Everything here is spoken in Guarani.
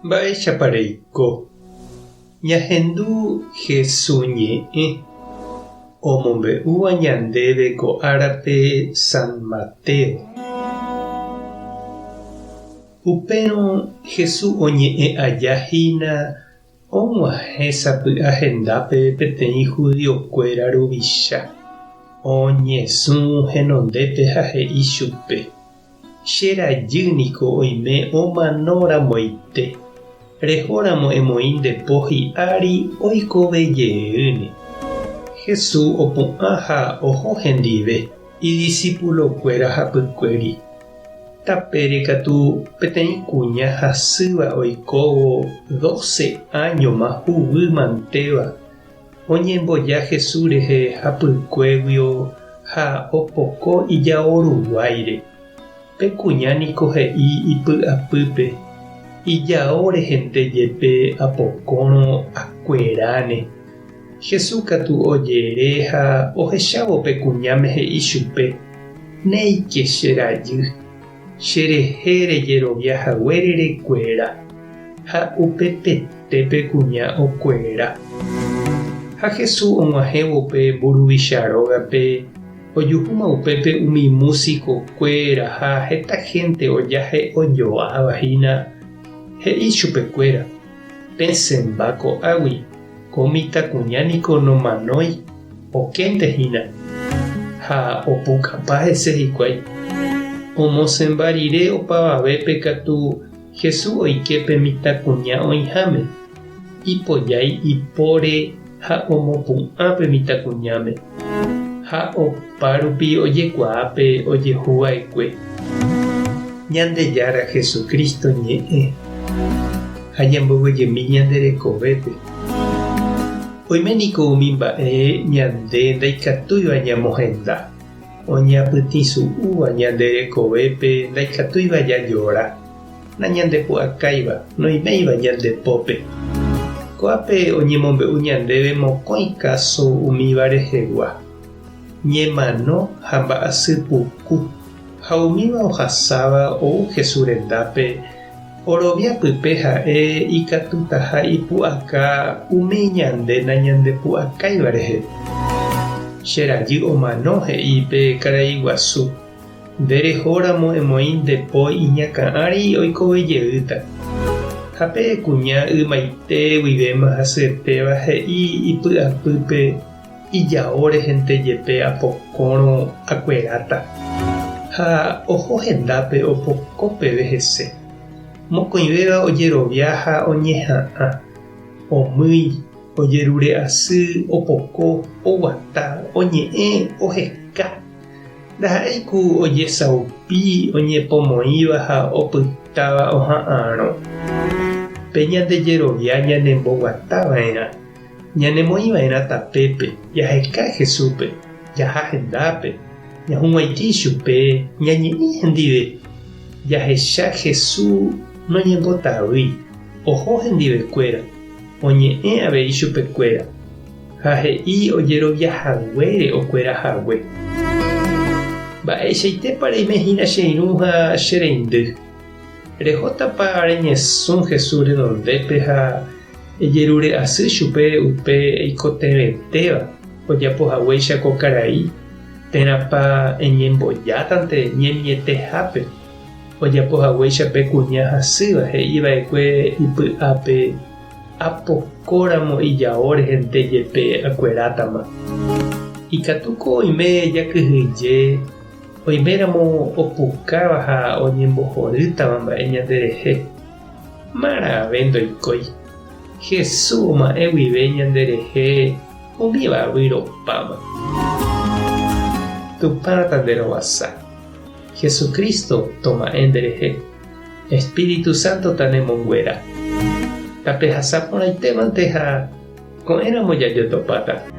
Mba'éichapa reiko? Ñahendu Hesu ñe'ẽ omombe'úva ñandéve ko árape San Mateo. Upérõ Hesu oñe'ẽ aja hína og̃uahẽ sapy'a hendápe peteĩ judiokuéra ruvicha, oñesũ henondépe ha he'i chupe, Che rajy niko oime omano ramoite, reho ramo emoĩ nde po hi'ári oikove jeýne. Jesús opu'ã ha oho hendive idisipulokuéra hapykuéri. Tapére katu peteĩ kuña hasýva oikóvo dóse áñoma huguy mantéva oñemboja Jesús rehe hapykuéguio ha opoko ijao ruguáire. Pe kuña niko he'i ipy'apýpe, Ijao rehente jepe apokórõ akueráne. Jesús katu ojere ha ohechávo pe kuñáme he'i chupe, Néike che rajy, che rehe rejerovia haguére rekuera. Ha upepete pe kuña okuera. Ha Jesús og̃uahẽvo pe mburuvicha rógape, ojuhúma upépe umi músiko kuéra ha heta hénte ojahe'ojoáva hína, he'i chupekuéra, Pesẽmba ko'águi, ko mitãkuña niko nomanói, okénte hína. Ha opukapa hese hikuái. Omosẽmba rire opavavépe katu Jesús oike pe mitãkuña oĩháme, ipojái ipóre ha omopu'ã pe mitãkuñáme. Ha opa rupi ojekuaa pe ojehu va'ekue. Ñandejára Jesucristo ñe'ẽ ha ñamboguejymi ñande rekovépe. Oime niko umi mba'e ñande ndaikatúiva ñamohenda, oñeapytĩsu'úva ñande rekovépe ndaikatúiva jajora. Nañandepu'akáiva, noiméiva ñande pópe. Ko'ápe oñemombe'u ñandéve mokõi káso umíva rehegua, ñemano ha mba'asy puku, ha umíva ohasáva ou Jesús rendápe, orovia pype ha'e ikatutaha ipu'aka umi ñande nañandepu'akáiva rehe. Che rajy omano, he'i pe karai guasu. Nde rehóramo emoĩ nde po iñakã ári oikove jeýta. Ha pe kuña ymaite guivéma hasyetéva he'i ipy'apýpe ijao rehente jepe apokórõ akueráta. Ha oho hendápe opoko peve hese. Mokõivéva ojerovia ha oñeha'ã. Omýi, ojerure asy, opoko, oguata, oñe'ẽ, oheka. Ndaha'éi ku ojesaupi oñepomoĩva ha opytáva oha'arõ. Pe ñande jerovia ñanemboguata va'erã, ñanemoĩ va'erã tapépe, jaheka Jesúspe, jaha hendápe, ñahug̃uaitĩ chupe, ñañe'ẽ hendive. Jahecha Jesús noñembotavýi, oho hendivekuéra, oñe'ẽ avei chupekuéra. Ha he'i ojerovia haguére okuera hague. Mba'eichaitépa reime hína che irũ ha che reindy? Rehótapa reñesũ Jesús renondépe ha ejerure asy chupe upe eikotevẽtéva ojapo haguéicha ko karai, térãpa eñembojátante ñemietehápe ojapo haguéicha pe kuña hasýva he'i va'ekue ipy'ápe Apokóramo ijao rehente jepe akuerátama. Ikatúko oime jakyhyje, oiméramo opukáva ha oñembohorýtava mba'e ñanderehe. Marãve ndoikói. Jesús oma'ẽ guive ñanderehe umíva vyropáma. Tupã tanderovasa. Jesucristo toma'ẽ nderehe. Espíritu Santo tanemonguera. Tapehasa porãitémante ha ko'ẽramo jajotopáta.